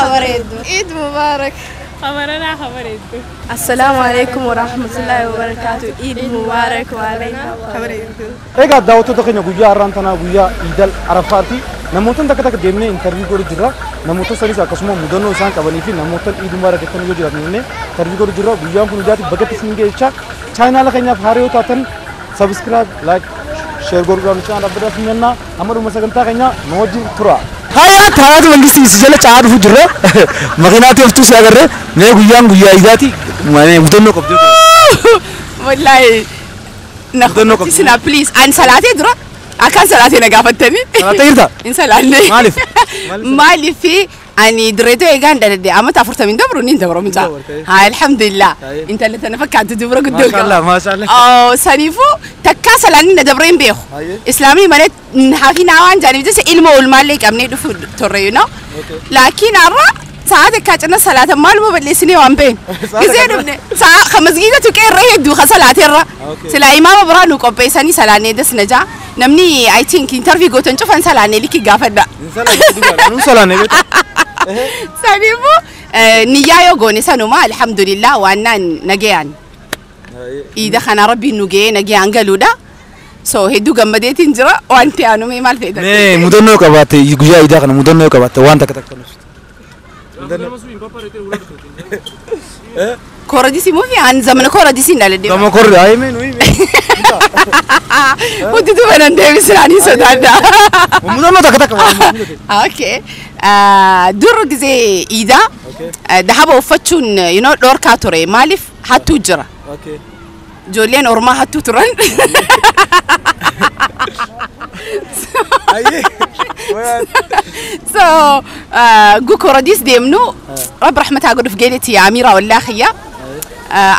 Habareedu. Eid Mubarak. Habarana habareedu. Assalaamu alaikum warahmatullahi wabarakatuh. Eid Mubarak wa alayna. Habareedu. Egaa daawwattoota keenya guyyaa har'aan tanaa guyyaa Iidal Arafaati. Namoota takka takka deemnee interview godhu jirra. Namoota sanis akkasuma mudannoo isaan qabanii fi namoota Eid Mubarak jettanii yoo jiraatan illee interview godhu jirra. Guyyaan kun guyyaatti bakkatti isin geessaa. Chaanaala keenyaaf haaraa yoo taatan subscribe, like, share godhuudhaan nu cinaa dhaabbadhaa jennaa. Amma dhuma sagantaa keenyaa nu wajjin tura. Hayyaa taa'aatu mangistii si jala caa'aa dhufu jirra. Makiinaatti oftuu si agarre mee guyyaan guyyaa iidaati mudannoo qabdu. Wallahi na Mudannoo qabdu. sina please an salaatee dura akkan salaatee na gaafattanii. Salaattee jirtaa? Hin salaalle. Maaliif? Maaliif ani direetoo eegaan dhaladhe amata 40 dabru niin dabro mucaa. Dabartee. Haa alhamdulillah. Taa'ee. Intala tana fakkaattu dubra guddoo qaba. Maashaallah maashaallah. Oh, saniifuu takkaa salaanni na dabree hin beeku. Hayyee. Islaamni malee hafinaa waan jaaniif jecha ilma oolmaallee qabnee dhufu turre you know. Laakiin har'a sa'a takkaa cina salaata maaluma balleessinee waan beeknu. Sa'a Gisee takka dhufne sa'a ka masgiida tuqee irra hedduu ka salaateerra. Okay. Silaa imaama biraa nu qopheessanii salaannee das na jaa. Namni I think interview gootan cufan salaannee likki gaafadha. Hin salaanne dhugaadha. Nuun salaanne beektaa? Saniifuu niyyaa yoo goone sanuma alhamdulillah waannaan nagayaan. Iida kana rabbiin nu ga'ee nagayaan galuudha. So hedduu gammadeetiin jira wanti aanumee maal feetan. Mee mudannoo qabaatte guyyaa iidaa kana mudannoo qabaatte waan takka takka nuuf. Korodisii muufi aan zamana korodisiin dhaladhe. Gama korri ayee mee nuyi mee. Hundi duuba nan deebisin ani sodaadha. Mudannoo takka takka waan mudate. Okay. Dur gisee iidaa dahaba uffachuun you know dhoorkaa ture maaliif hattuu jira. Okay. Ijoolleen ormaa hattuu turan. Ayee. So gu korodis deemnu rabbi rahmataa godhuuf geeletti amiira wallaa xiyya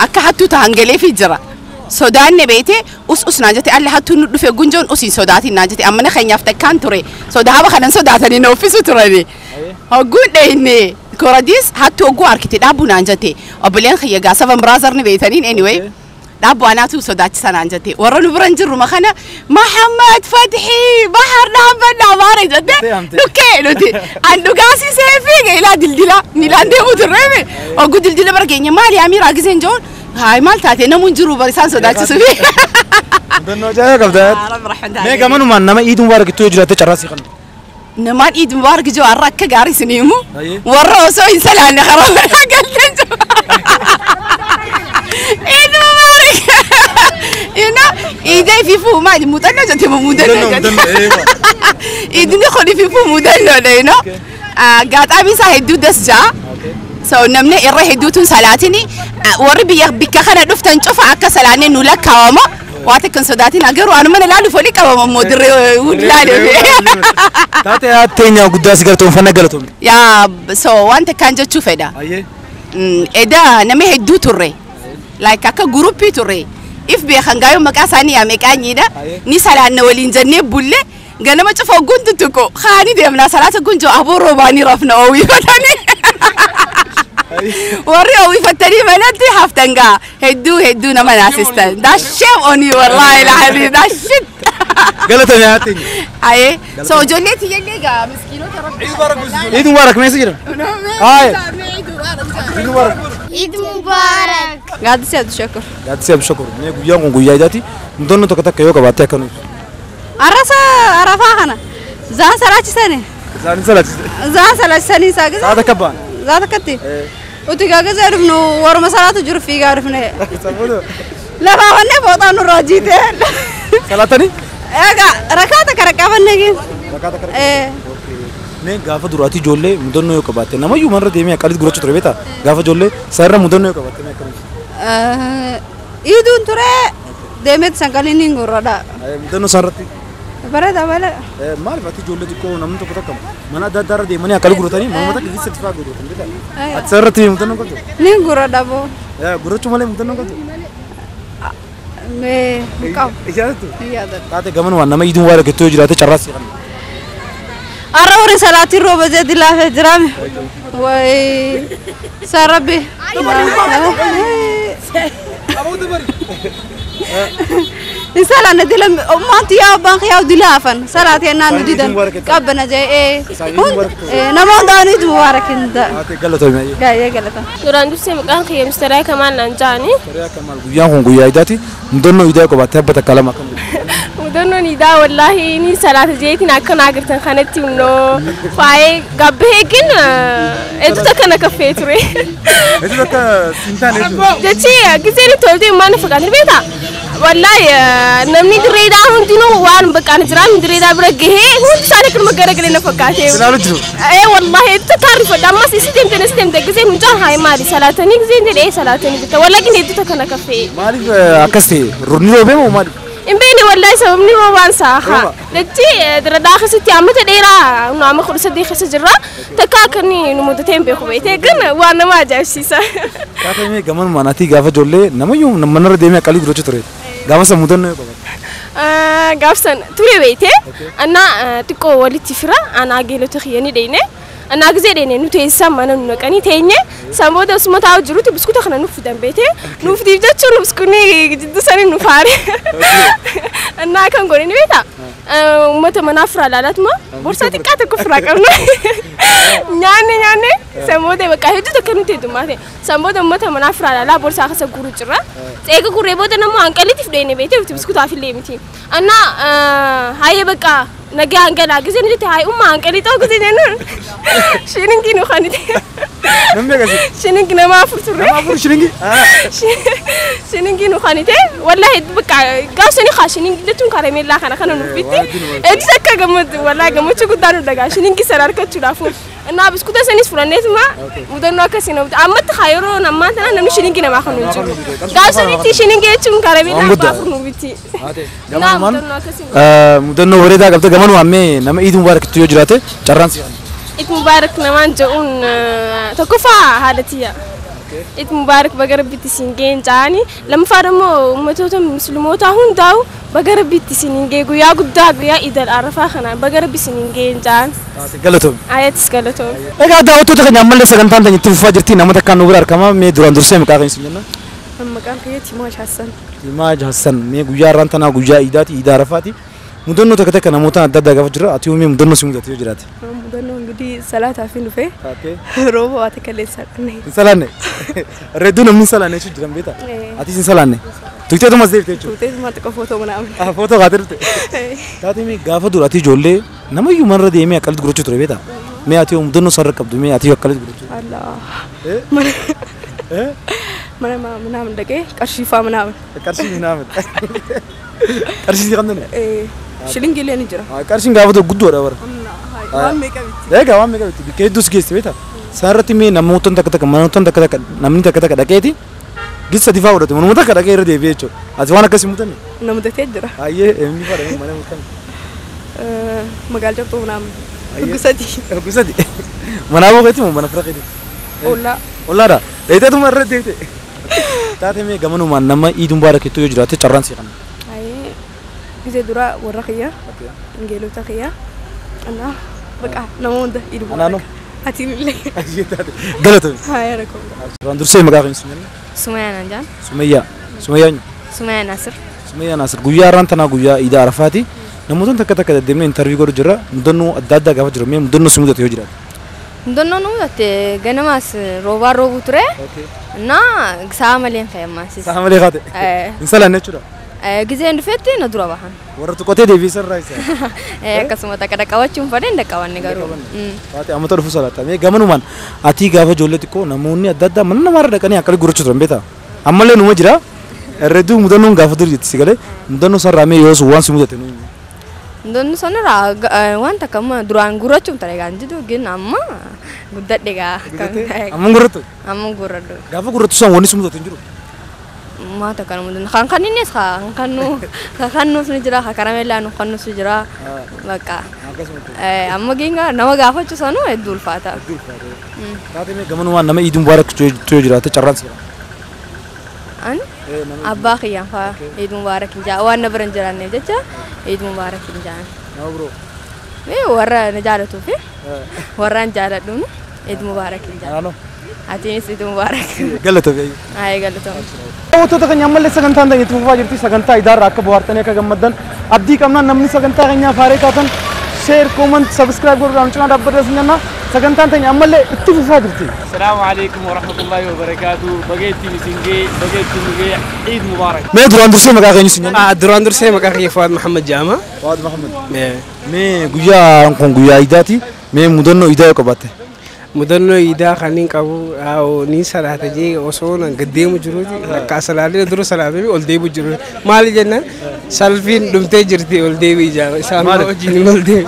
akka hattuu tahan galeefii jira. Sodaanne beete us us naan jette alle hattuu nu dhufe gunjoon us hin sodaatin naan jette ammana keenyaaf takkaan ture. So dahaba kanan sodaatanii na uffisu turani. Hogguun dheeyne korodis hattuu hogguu harkite dhaabbuu naan jette obboleen xiyya gaa seven brother ni beeytaniin anyway. Dhaabbu anaatu sodaachisa naan jette warra nu bira hin jirru makana Mahammad Fatxii Bahar dhaabbadhaa baara jette dhukkee nuti an dhugaasisee fiige ilaa dildila miilaan deemu turreeme hogguu dildila bara keenya maali amiiraa giseen joon haay maal taate namuun jiru bar isaan sodaachisuufi. Mudannoo ajaa'ibaa qabda. Mee gamanumaan nama Eid Mubarak itti yoo jiraatte carraa sii qabna. Namaan Eid Mubarak jiru har'a akka gaarii isin himu Hayyee. warra osoo hin salaanne karaa manaa galteen jiru. Eid Mubarak. You know, Eidee fi maali muuxannoo jette moo mudannoo jette? Idni kun fi mudannoodha you know. Gaaxaamii isaa hedduu das jaa. So namni irra hedduutuun salaatini warri biyya bikka kana dhuftan cufa akka salaanee nu lakkaawama. Waa takka hin sodaatin garuu anuma na laaluuf olii qabama immoo dirree laaluuf. Taate teenya guddaa si galatoomfanna galatoomne. Yaa so waan takkaan jechuu fedha. Ayyee. Eda nama hedduu turre. Like akka guruppii turre. If beekan gaayoo maqaa isaanii yaamee qaanyiidha. Ni salaanna waliin jennee bulle ganama cufa hogguun tuttuqu kaanii deemnaa salaata gunjoo aboo roobaanii rafna oowwifatanii. Warri oowwifatanii manatti haftan gaa hedduu hedduu nama naasistan. That shame on you wallahi alazim that shit. Galatoomi haa teenya. Ayee so ijoollee tiyyallee gaa miskiinota rabbi. Eid Mubarak mee si jedhama? Haye. Eid Mubarak. Eid Mubarak. Gaaddisee Abdushakur. Gaaddisee Abdushakur. Mee guyyaan kun guyyaa iidaati. Mudannoo tokko takka yoo qabaatte akka nuuf. Arasa arafaa kana. Zaan salaachisani. Isaanin salaachiste. Zaan salaachisanii isaa gisa. Sa'a takka ba'an. Zaa takkatti. Uti gaa gisee dhufnu warma salaatu jiru fiigaa dhufne. Lafaa fannee fooxaa nurraa jiite. Salaatanii? Egaa rakaa takka rakkaafanne gin. Rakaa takka Mee gaafa duraatii ijoollee mudannoo yoo qabaatte namayyuu manarra deemee akkalitti gurraacha ture beektaa? Gaafa ijoollee sarara mudannoo yoo qabaatte mee akkamitti? Iiduun ture deemeet sanqaliin niin gurradha. Mudannoo sanarratti Bareeda malee. maaliif ati ijoollee xiqqoo namni tokko tokko mana adda addaa irra deemanii akkali gurratanii morma takka keessatti fa'aa gurratan beektaa? Ati sararratti mudannoo qabdu? Niin gurradha boo. Gurrachuu malee mudannoo qabdu? Mee hin qabu. Yaadattu? Hin yaadadhu. Taate gamanumaan nama Eid Mubarak itti yoo jiraate carraa sii qabna. Har'a warri salaatiin rooba jee dilaafee jiraame. Wayi saa rabbi. Insalaan dila maanti yaa abbaan kiyyaa dilaafan salaatee naan didan qabbana jee nama hundaan Eid Mubarak hinda. Galatoomi. Gaa'ee galata. Duraan dursee maqaan kiyya Mistariyaa Kamaal naan jedhani. Mistariyaa Kamaal guyyaan kun guyyaa idaati. Mudannoo idaa qabaattee abba takka lama akkam. Mudannoon idaa wallaahi ni salaata jeetiin akkana agartan kanatti immoo faayee gabbahee gin hedduu takka na kaffee ture. Hedduu takka siin taane jechuudha. Jechi giseen toltee maal fakkaatan beektaa? Wallaahi namni dirreedaa hundinuu waan bakkaan jiraan dirreedaa bira gahee hundi isaanii akkanuma garagalee na fakkaate. Silaalu jiru. Wallaahi hedduu taarifadha ammas isi deemte isi deemte giseen mucaan haa maali salaatanii giseen jedhee salaatanii bitta wallaahi gin hedduu takka na kaffee. Maaliif akkas ta'e? Roobni roobee moo maaliif? In beekne wallaahi sababni roobaan isaa jechi diradaa keessatti ammata dheeraa nu amma 13 keessa jirra takka akka inni nu mudatee hin beeku beekte gin waan nama ajaa'ibsiisa. Taatamee gamanuma ati gaafa ijoollee namayyuu manarra deemee qalii gurgurachaa ture. Gaafa san mudannoo yoo qabaate. Gaafsan ture beekte annaa xiqqoo walitti fira anaa geelota kiyyanii dheeyne annaa gisee dheeyne nu teessan mana nu naqanii teenye san booda osuma taa'u jirutti biskuuta kana nuuf fidan beekte nuuf fidiif jechuun biskuutni jidduu sanii nu faare annaa kan godhe ni beektaa uummata manaa firaa laalatuma borsaa xiqqaa tokko firaa qabna nyaanne nyaanne san booda bakka hedduu takka nuti heddummaate san booda uummata manaa firaa laalaa borsaa keessa guuru jirra eega gurree booda nammoo hanqaliitiif dheeyne beekte biskuutaaf illee miti annaa haayee bakka nagaa hangalaa gisee ni jette haayee ummaa hanqalii ta'uu gisee jennuun shilingi nu kanite. Namni akkasii. Shilingi nama afur turre. Nama afur shilingi. Shilingi nu kanite wallahi bakka gaafsanii haa shilingi jechuun karameellaa kana kana nuuf bitti. Hedduu akka gammadu wallahi gammachuu guddaa nu dhagaa shilingi sana argachuudhaaf. Innaa biskuuta sanis fudhanneetuma mudannoo akkasii nu bitte ammatti haa yeroo ammaa tana namni shilingi namaa kan nu jiru. Gaafsanitti shilingi jechuun karameellaa abbaa afur nu bitti. Mudannoo bareedaa qabda gamanuma ammee nama Eid Mubarak yoo jiraate carraan si. Eid Mubarak namaan jedhuun tokkoffaa haadha tiyya. Eid Mubarak baga rabbitti siin ga'een jedhani lammaffaa immoo uummattoota musliimotaa hundaa'u baga rabbitti siin ga'e guyyaa guddaa guyyaa Eid al-Arafaa kana baga rabbi siin ga'een jedhan. Galatoomi. Ayatis galatoomi. Egaa daawwattoota keenya ammallee sagantaan tanya itti fufaa jirti namoota akkaan nu bira argama mee duraan dursee maqaa keenya siin jenna. Maqaan kiyya Timaaj Hassan. Timaaj Hassan mee guyyaa har'aan tanaa guyyaa Iidaati Iida Arafaati. Mudannoo takka takka namoota adda addaa gaafa jira ati yoomii mudannoo si mudate yoo jiraate. Mudannoo እንግዲህ ሰላታፊ ኑፌ rooba waa takka illee salaanne. Hin salaanne. Redduu namni hin salaanne jechuun jiran beektaa? Atis hin salaanne. Tuqxeetuma as deebite jechuudha. Tuqxeetuma xiqqoo footoo ምናምን. Footoo kaatee dhufte. Taatee mee gaafa dura ati ijoollee namayyuu manarra deemee akkalitti gurgurachuu ture beektaa? Mee ati yoo mudannoo sarara qabdu mee ati yoo akkalitti gurgurachuu? Allah. Mana ምናምን dhaqee qarshii faa ምናምን. Qarshii ምናምን. Qarshii si qabdan? Shilingi illee ni jira. Qarshiin gaafa tokko guddoodha bara. Waan meeqa bitti? Egaa waan meeqa bitti? Bakka hedduus geesse beektaa? Isaan irratti mee namoota takka takka manoota takka takka namni takka takka dhaqeeti gisa difaa godhate manuma takka dhaqee irra deebi'ee jechuudha. Ati waan akkasii mutanne? Na mudatee jira. Ayyee eenyu fadha mana mutanne? Magaala cabxuu ምናምን. Gusati. Gusati. Manaa booqeeti moo mana fira keeti? Ollaa. Ollaadha. Dheeteetuma irra deebite. Taatee mee gamanumaan nama Eid Mubarak jettu yoo jiraate carraan si kanna. Gisee dura warra kiyya geelota kiyya annaa baqa nama hunda Eid Mubarak. Atiin illee. Galatoomi. Haa rakkoo. Duraan dursee maqaa keenya siin jenna. Sumayyaa naan jedhan. Sumayyaa. Sumayyaa eenyu? Sumayyaa Naasir. Sumayyaa Naasir guyyaa har'aan tanaa guyyaa Iida Arafaati. Namoota takka takka deddeemnee intarviiyuu godhu jirra. Mudannoo adda addaa gaafa jiru mee mudannoo si mudate yoo jiraate. Mudannoo nu mudate ganamaas roobaa roobuu ture. እና sa'a malee hin fayyammaas. Sa'a malee kaate. Hin salaanne jechuudha. Giseen dhufetti na dura bahan. Warra tuqatee deebi'ee sarara isa. Akkasuma takka dhaqqabachuun fadhee hin dhaqqabanne garuu. Taate ammata dhufu salaata. Mee gamanumaan ati gaafa ijoollee xiqqoo namoonni adda addaa mana namaarra dhaqanii akkali gurgurachuu turan beektaa? Ammallee numa jira. Herredduu mudannoon gaafa dur jetti si galee mudannoo sarara mee yoo waan si mudate nuyi. Mudannoo sanarraa waan takka amma duraan gurrachuun ture gaan jiru gin amma guddadhe gaa. Amma gurrattu? Amma gurradhu. Gaafa gurrattu san wanni si mudate hin jiru? Maata kana mudanno kan kanninnis kan kannuus ni jira karameellaa nu kannus jira bakka amma ginga nama gaafachuu sanuu hedduu ulfaata. Taatee mee gamanumaan nama Eid Mubarak yoo jiraate carraan si Ani abbaa kiyyaan faa Eid Mubarak hin jaa waan na bira hin jiraanneef jecha Eid Mubarak hin jaan. Nama biroo? Mee warra na jaalatuu fi warra hin jaaladhuun Eid Mubarak hin jaan. Naannoo? Atiinis Iid Mubaarak. Galatoomi. Ayee galatoomi. Daawwattoota keenya ammallee sagantaan keenya itti fufaa jirti. Sagantaa idaarraa akka bohaartanii akka gammaddan abdii qabnaa namni sagantaa keenyaaf haaree taatan share, comment, subscribe godhuudhaan cinaa dhaabbadhaa isin jenna. Sagantaan keenya ammallee itti fufaa jirti. السلام عليكم ورحمة الله وبركاته. بقيتي مسنجي بقيتي نجي عيد مبارك. Mee duraan dursee maqaa keenya isin jenna. Duraan dursee maqaa kiyya Fuwaad Muhammad jedhama. Fuwaad Muhammad. Mee guyyaan kun guyyaa idaati. Mee mudannoo idaa yoo qabaatte. Mudannoo idaa kan hin qabu ni salaata jee osoo nan gad deemu jiruuti lakkaa salaalee dura salaatee ol deemu jiru. Maali jennaan salfiin dhumtee jirti ol deebi ijaa isaan wajjin ol deebi.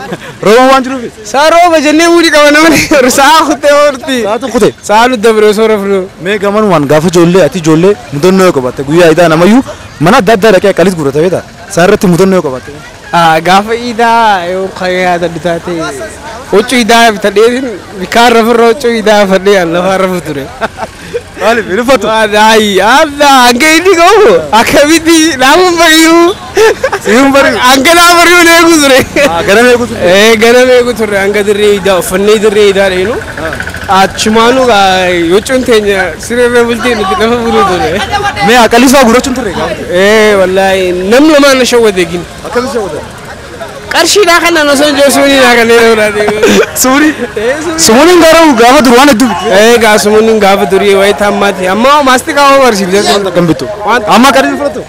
Rooba waan jiruuf. Saa rooba jennee muudii qaba namni sa'a kutee oolti. Sa'aatu kutee. Sa'a nu dabre osoo rafnu. Mee gamanumaan gaafa ijoollee ati ijoollee mudannoo yoo qabaatte guyyaa idaa namayyuu mana adda addaa dhaqee qalis gurgurata beektaa? Isaan irratti mudannoo yoo qabaatte. Gaafa idaa yoo yaadadhu taate huccuu idaa bitadheetiin bikkaan rafurra huccuu idaa fadhee lafaa rafu ture. Maaliif hin uffatu? Ayi abda hanga inni qabu akkamitti naamun bari'uu. Si'uun bari'u. Hanga naa bari'uun eegu ture. Ganama eegu ture. Ee ganama eegu ture hanga dirree idaa uffannee dirree idaa dheenu. Achumaanuu huccuun teenya siree bultee nuti lafa buluu ture. Mee aqalis waa gurrachuun ture gaafa? Ee wallaahi namni lamaan na shawwate gini. Akkamitti shawwate? Qarshiidhaa kana osoo hin jiru suuniidhaa kan inni fudhate. Suunii? Sumuuniin garuu gaafa dur waan hedduu bitti. Ee gaa sumuuniin gaafa durii wayita ammaati. Amma maastiqaa hoo barsiifte. Waan kan bittu. Amma kan inni fudhatu.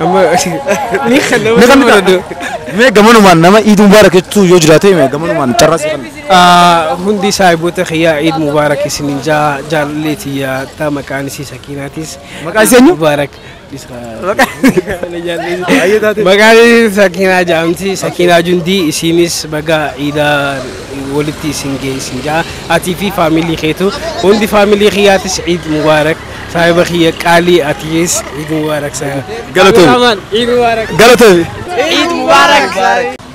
Amma ni kan Ni kan fudhatu. Mee gamanumaan nama Iid Mubaarak jechuu yoo jiraate mee gamanumaan carraa si kenna. Hundi saahiboota kiyyaa Iid Mubaarak isinin jaalallee tiyyaa ta maqaan isii Sakiinaatis. Maqaan isii eenyu? Mubaarak. Maqaan isii Sakiinaa jedhamti. Sakiinaa Jundii isiinis baga iidaa walitti isin ga'e isin ja'a. Atii fi faamilii keetu hundi faamilii kiyyaatis Iid Mubaarak. Saahiba kiyya qaalii atiis Iid Mubaarak saahiba. Galatoomi. Iid Mubaarak. Galatoomi. Iid Mubaarak.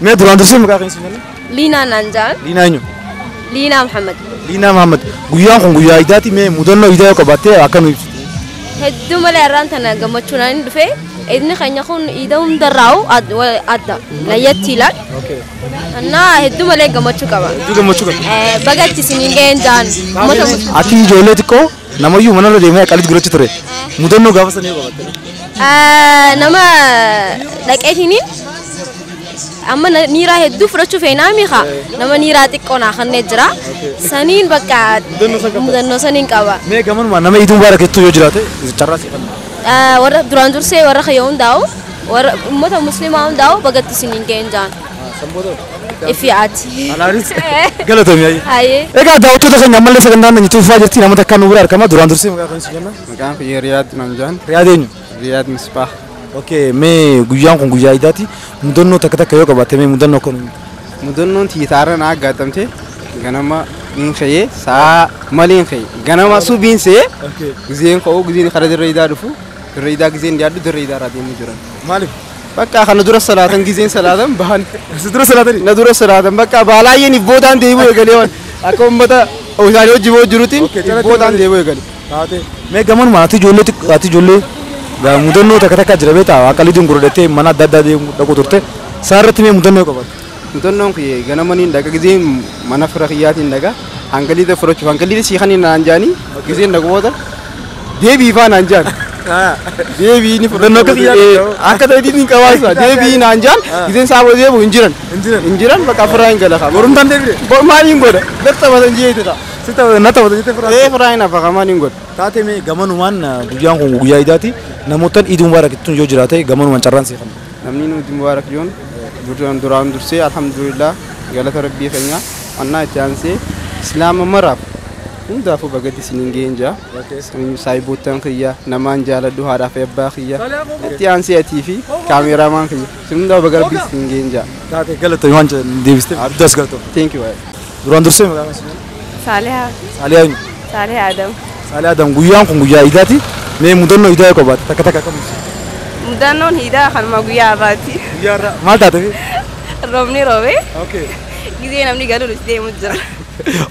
Mee duraan dursee maqaa keenya isin jenna. Liinaa naan jedhan. Liinaa eenyu? Liinaa Muhammad. Liinaa Muhammad. Guyyaan kun guyyaa idaati mee mudannoo idaa yoo qabaatte akka nu ibsitu. Hedduu malee har'aan tana gammachuudhaan inni dhufe idni keenya kun iida hundarraa'u adda layyatti ilaal. Annaa hedduu malee gammachuu qaba. Hedduu gammachuu qaba. Bagatti isiniin ga'een ja'an uummata musliimaa. Ati ijoollee xiqqoo namayyuu manarra deemee qalis gurrachi ture. Mudannoo gaafa sanii yoo qabaatte. Nama dhaqeetiniin amma niiraa hedduu fudhachuu feenaa miika nama niiraa xiqqoo naa kannee jira. Saniin bakka mudannoo saniin qaba. Mee gamanumaan nama Iid Mubaarak jettu yoo jiraate carraa si kenna. Warra duraan dursee warra kiyya hundaa'u warra uummata musliimaa hundaa'u bagatti isiniin ga'een ja'an. Ifi ati. Anaanis galatoomi ayyi. Ayyee. Egaa daawwattoota keenya ammallee sagantaan keenya itti fufaa jirti namoota akkaan nu bira argama duraan dursee maqaa keenya isin jenna. Maqaan kiyya Riyaad naan jedhan. Riyaad eenyu? Riyaad Misbah. Okay, mee guyyaan kun guyyaa idaati mudannoo takka takka yoo qabaatte mee mudannoo akka nu Mudannoon tiitaarra na aggaattamte ganama niin ka'ee sa'a malee ka'e ganama subiin se'ee gizeen ka'uu gizeen kara dirree idaa dhufu dirree idaa gizeen dhiyaadhu dirree idaa irraa deemuu jiran. Maaliif? Bakka kana dura salaatan gizeen salaatan bahan. Si dura salaatanii? Na dura salaatan bakka baalaayeen if boodaan deemuu eegalee waan akka uummata isaanii hojii boo jiruutiin if boodaan deemuu eegale. Taate mee gamanumaan ati ijoollee ati ijoollee mudannoo takka takka jira beektaa akka lidiin gurgurattee mana adda addaa deemuu dhaqu turte isaan irratti mee mudannoo yoo qabaatte. Mudannoon kiyya ganama niin dhaqa gizeen mana fira kiyyaatiin dhaqa hangaliita fudhachuuf hangaliita sii kaniin naan jaanii gizeen dhaqu booda deebii faa naan jaan. Deebii ni Mudannoo akka kiyyaa Akka ta'eetiin hin qabaasa deebii naan jaan gizeen isaa booda deebi'u hin jiran. Hin jiran bakka firaa hin gala. Borumtaan deebire? Maaliin godha? Natti taphatan jeeti ta'a. Si taphatan na taphatan jettee firaa? Ee firaa hin hafa maaliin godha? Taate mee gamanumaan guyyaan kun guyyaa idaati namootaan Iid Mubaarak jettuun yoo jiraate gamanumaan carraan si kenna. Namni nuti Mubaarak joon duraan dursee alhamdulillah galata rabbii keenya annaa itti aansee islaama maraaf hundaafuu bagatti isiniin ga'een jira. Saayiboottan kiyya namaan jaaladhu haadhaa fi abbaa kiyya itti aansee atii fi kaameeraamaan kiyya isin hundaa baga rabbii isiniin ga'een jira. Taate galatoomi waan deebistee guddaas galatoomi. Thank you. Duraan dursee maqaan keessan? Saalihaa. Saalihaa eenyu? Saalihaa Adam. Saalihaa Adam guyyaan kun guyyaa idaati mee mudannoo idaa yoo qabaatte takka takka akkam ibsitu? Mudannoon idaa kanuma guyyaa har'aati. Guyyaa har'aa maal taate? Roobni roobee. Okay. Gizee namni galuun itti deemu jira.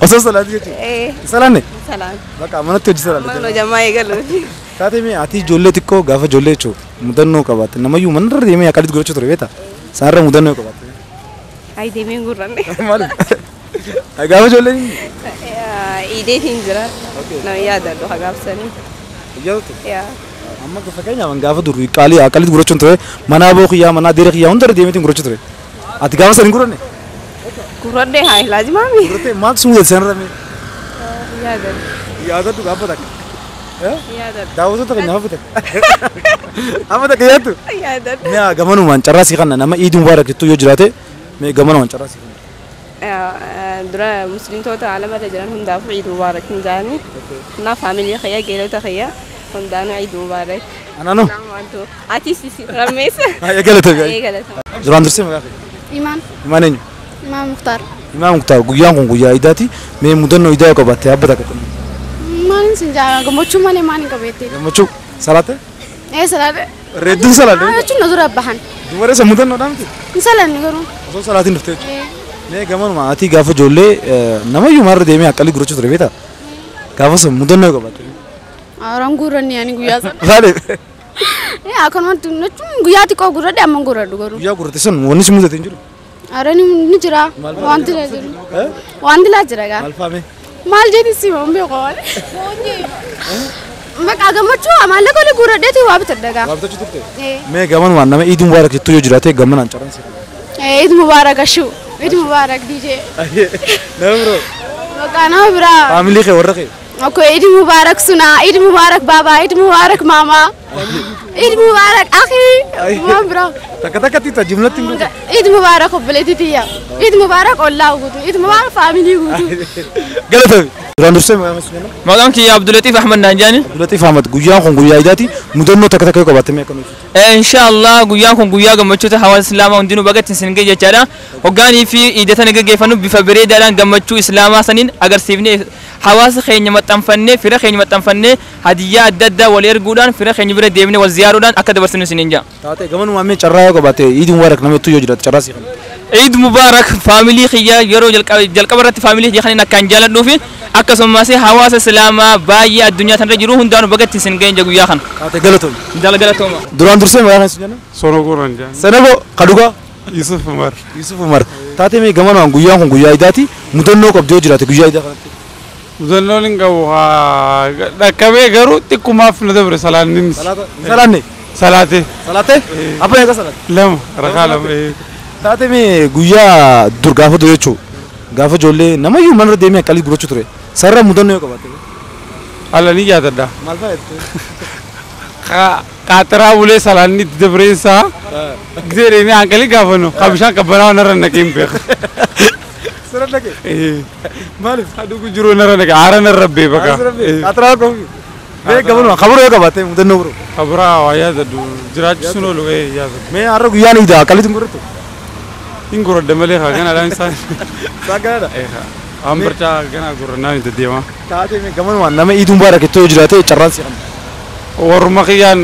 Osoo salaati jechuudha? Ee. Salaanne? Salaan. Bakka manatti hojii salaanne. Mana jamaa eegaluufi. Taate mee ati ijoollee xiqqoo gaafa ijoollee jechuudha mudannoo qabaatte namayyuu manarra deemee akkalitti godhachuu ture beektaa? Isaanirra mudannoo yoo qabaatte. Ayi deemee hin gurranne. Maaliif? Gaafa ijoolleen Iideetiin jira. Nama yaadadhu hagaafsanii. Yaadatu? Yaa. Amma fakkeenyaaf gaafa dur qaalii aqalitti gurrachuun ture manaa boo kiyyaa manaa deera kiyyaa hunda irra deemeetiin gurrachuu ture. Ati gaafa sana hin gurranne? Gurradhee haa laazimaami. Gurrattee maaltu si mudate sanarra mee? Yaadadhu. Yaadadhu gaafa takka. Yaadadhu. Daawwattoota keenya hafa takka. Hafa takka yaaddu? Yaadadhu. Mee gamanumaan carraa sii kanna nama Iid Mubaarak jettu yoo jiraate mee gamanumaan carraa sii kanna. Dura muslimtoota alamarra jiran hundaafuu Iid Mubaarak hin jaani. Naa faamilii kiyya geelota kiyya hundaanuu Iid Mubaarak. Anaanoo? Atis rammeessa. Haa galatoomi. Galatoomi. Duraan dursee maqaa kee? Imaan. Imaan eenyu? Imaan Muktaar. Imaan Muktaar guyyaan kun guyyaa iidaati. Mee mudannoo iidaa yoo qabaatte dhaabbata akka qabdu. Maalin sin jaa gammachuu malee maal hin qabeette? Gammachuu salaatte? Ee salaate. Reedduun salaatte? Jechuun na dura bahan. Dubaree isa mudannoodhaa miti? Hin salanne garuu. Osoo salaatiin dhuftee jechuudha. Mee gamanuma ati gaafa ijoollee namayyuu maarra deemee akkalii gurrachuu ture beektaa? Gaafa sun mudannoo yoo qabaatte. Araan guurranni ani guyyaa sana. Maaliif? Ee akkanumatti jechuun guyyaa xiqqoo gurradhe amma hin gurradhu garuu. Guyyaa gurratte sun wanni si mudate hin jiru? Araan ni jira. Wanti laa jiru. Wanti laa jira gaa. Maal faame? Maal jeeti si hin beeku waan. Maqaa gammachuu maallaqa olii gurradheeti waa bitadha gaa. Waa bitachuu turte? Mee gamanumaan nama Iid Mubaarak jettu yoo jiraate gamanaan carraan si. Iid Mubaarak ashuu. Iid Mubaarak DJ. Nama biroo. Maqaa nama biraa. Faamilii kee warra kee. Okay, Eid Mubarak Suna, Eid Mubarak Baba, Eid Mubarak Mama, Eid Mubarak Akhi, Mama bro. Takka takka tita jumlatti hin guutu. Eid Mubarak obboleetti tiyya, Eid Mubarak ollaa guutu, Eid Mubarak faamilii guutu. Galatoomi. Duraan dursee maqaan keessan eenyu? Maqaan kiyya Abdulatiif Ahmad naan jedhani. Abdulatiif Ahmad guyyaan kun guyyaa iidaati. Mudannoo takka takka yoo qabaatte mee akkam ibsitu? Inshaallah guyyaan kun guyyaa gammachuuta hawaasa Islaamaa hundinuu baga ittiin isin gahe jechaadha. Hoggaanii fi iida tana gaggeeffannu bifa bareedaadhaan gammachuu Islaamaa saniin agarsiifnee hawaasa keenya maxxanfannee fira keenya maxxanfannee hadiyyaa adda addaa wal erguudhaan fira keenya bira deemnee wal ziyaaruudhaan akka dabarsinu isiniin jedha. Taatee gamanumaan mee carraa yoo qabaatte Iid Mubaarak nama jettu yoo jiraate carraa sii kenna. Iid Mubaarak faamilii kiyya yeroo jalqaba irratti faamilii kiyya kanneen akkaan jaaladhuu fi akkasumas hawaasa Islaamaa baay'ee addunyaa tanarra jiru hundaanuu baga ittiin isin gahe guyyaa kana. Taatee galatooma. Galatooma. Duraan dursee maqaa keessan jenna? Sonogoo naan jedhan. Sonogoo Kadugaa? Yusuf Umar. Yusuf Umar. Taatee mee gamanumaan guyyaan kun guyyaa iidaati. Mudannoo qabdu yoo jiraate guyyaa iidaa kanatti. Mudannoon hin qabu dhaqqabee garuu xiqqumaaf na dabre salaanni. Salaanne? Salaate. Salaate? Abba eega salaate? Lama rakaa lama. Taatee mee guyyaa dur gaafa dur jechuun gaafa ijoollee namayyuu manarra deemee akkalii gurrachuu ture. Sarara mudannoo yoo qabaatte. Alla ni yaadadha. Maal fa'a jette? Qaaxiraa bulee salaanni itti dabreensaa gisee deemee hanqalii gaafannu kan bishaan qabbanaa'aa narra naqee hin beeku. Sarara naqee? Maaliif? Aduu jiru narra naqee aara narra bee bakka. Qaaxiraa qofi. Mee gabanuma kabura yoo qabaatte mudannoo biroo. Kaburaa waa yaadadhu jiraachisuun oolu yaadadhu. Mee har'a guyyaan iidaa akkalitti hin gurrattu? Hin gurradda malee haa ganaadhaan isaan. Isaan ganaadha? Waan barcaa ganaa gurrannaa hin deddeema. Taatee mee gamanumaan nama Iid Mubaarak jettoo yoo jiraate carraan si kenna. Warruma kiyyaan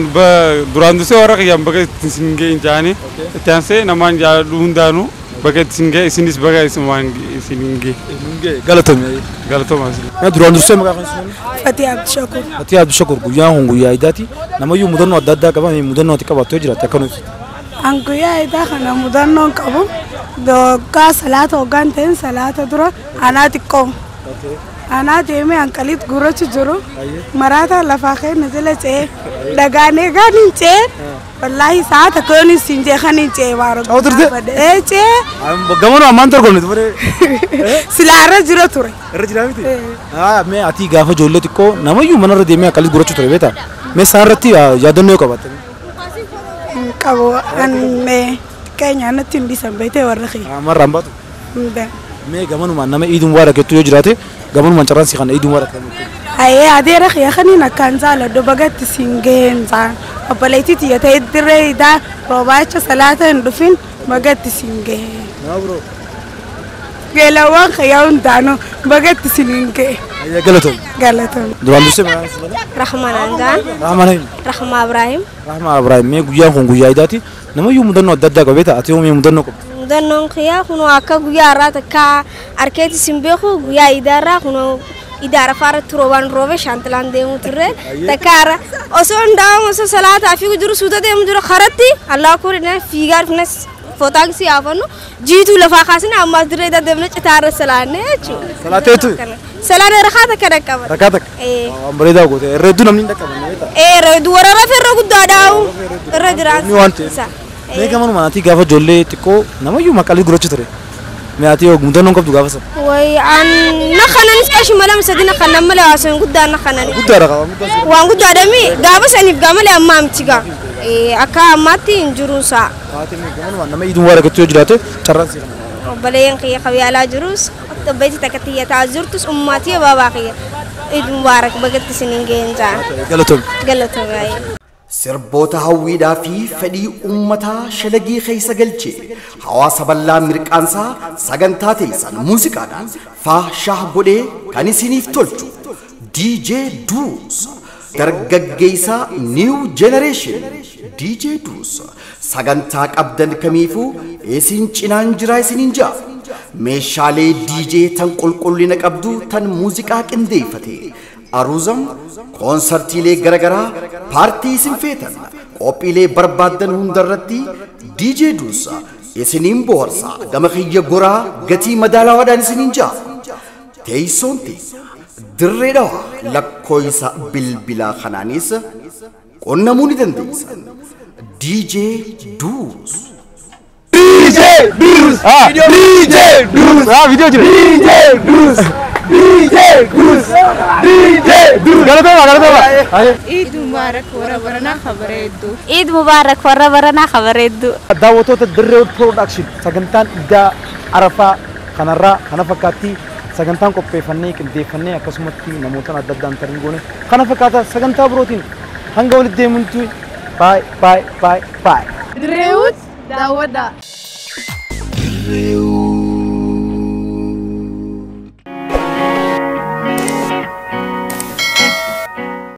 duraan dursee warra kiyyaan baga ittiin isin ga'e hin jaani. Itti aansee namaan jaaladhu hundaanuu baga ittiin isin ga'e isinis baga isumaan isin hin ga'e. Galatoomi. Galatooma. Mee duraan dursee maqaa keessan eenyu? Fatii Abdishakur. Fatii Abdishakur guyyaan kun guyyaa iidaati. Namayyuu mudannoo adda addaa qaba mee mudannoo ati qabaattu yoo jiraatte akka nu ibsitu. An guyyaa iidaa kana mudannoon qabu hoggaa salaata hoggaan ta'in salaata dura anaa xiqqoo. Anaa deemee hanqaliit gurrachi jiru maraata lafaa keenya jala ce'ee dhagaan eegaan hin ce'ee wallaahi sa'a takka yoon hin siin jeeqan hin ce'ee baaro. Cawu turte? Ee ce'ee. Gamanuma ammaan dorgomne ture. Silaa irra jira ture. Irra jira miti? Mee ati gaafa ijoollee xiqqoo namayyuu manarra deemee hanqaliit gurrachi ture beektaa? Mee isaan irratti yaadannoo yoo qabaatte? Qabu an keenya natti hin dhiisan beektee warra kiyya. Amarraan baatu? Mee gamanumaan nama Iid Mubaarak jettu yoo jiraate gamanumaan carraan si kana Iid Mubaarak kan jettu. Ayee adeera kiyya kaniin akkaan jaaladhu bagatti siin gaheen jaan obboleettii tiyya ta'e dirree iidaa roobaacha salaata hin dhufin bagatti siin gaheen. Nama biroo. Geelawwan kiyya hundaanuu bagatti siin hin gahe. Ayee galatoom. Galatoom. Duraan dursee maqaan keessan eenyu? Rahmaan Angaan. Rahmaan eenyu? Rahmaa Ibrahim. Rahmaa Ibrahim mee guyyaan kun guyyaa iidaati. Namayyuu mudannoo adda addaa qaba beektaa? Ati yoo mee mudannoo qabdu? Mudannoon kiyyaa kunoo akka guyyaa har'aa takka harkeetis hin beeku guyyaa iidaarraa kunoo iida arafaa irratti roobaan roobe shaantilaan deemu turre takka har'a osoo hin daawwamu osoo salaataa fi jiru suuta deemu jiru karatti allaa kuudhina fiigaa dhufnes footaakisii yaafannu jiituu lafaa kaasne ammaas dirree deddeebine citaa irra salaanne jechuudha. Salaateetu? Salaana rakaa takka dhaqqaba. Rakaa takka? Waan bareedaa goote. Irra hedduu namni hin dhaqqabanne beektaa? Irra warra rafe irra guddaadhaawu irra jiraatu. Inni waan ta'eef. Mee gamanuma ati gaafa ijoollee xiqqoo namayyuu maqalii gurraacha ture. Mee ati mudannoon qabdu gaafa sana? Way an na kananis qashii lama sadi na kanan malee haasawin guddaa na kanan. Guddaadha qaba. Waan guddaadha mi gaafa saniif gaa malee ammaa miti gaa. Akka ammaatti hin jiru isaa. Haati mee gamanuma nama Iid Mubaarak yoo jiraate carraan si kana. Obboleeyyan kiyya qabyaalaa jirus obboleetti takka xiyyataa jirtus ummaatii baabaa kiyya Iid Mubaarak bagatti isiniin ga'een ja'a. Galatoom. Galatoom baay'ee. Sirboota hawwiidhaa fi fedhii uummataa shalagii keessa galchee hawaasa bal'aa mirqaansaa sagantaa teessan muuziqaadhaan faashaah godhee kan isiniif tolchu DJ Duus, dargaggeessaa New Generation DJ Duus, sagantaa qabdan kamiifuu isin cinaan jira isiniin jaa. Meeshaalee DJ tan qulqullina qabdu tan muuziqaa qindeeffate aruuzam, koonsartiilee garagaraa, paartii isin feetan, qophiilee barbaaddan hundarratti DJ Duus isiniin bohaarsa. Gama kiyya goraa, gatii madaalawaadhaan isiniin jaa. Teessoon teenya Dirree Dhawaa. Lakkoofsa bilbilaa kanaanis qunnamuu ni dandeessan. DJ Duus. DJ Duus! DJ Duus! Video jira. DJ Duus! DJ Duus! DJ Duus! Galatooma, galatooma. Eid Mubarak warra baranaa kabareeddu. Eid Mubarak warra baranaa kabareeddu. Daawwattoota Dirree Production, sagantaan Iidaa Arafaa kanarraa kana fakkaatti. Sagantaan qopheeffannee qindeeffannee akkasumatti namoota adda addaan tarii goone kana fakkaata. Sagantaa birootiin hanga walitti deemuutti, bye bye bye bye. Dirreewut daawwadhaa. Dirreewut.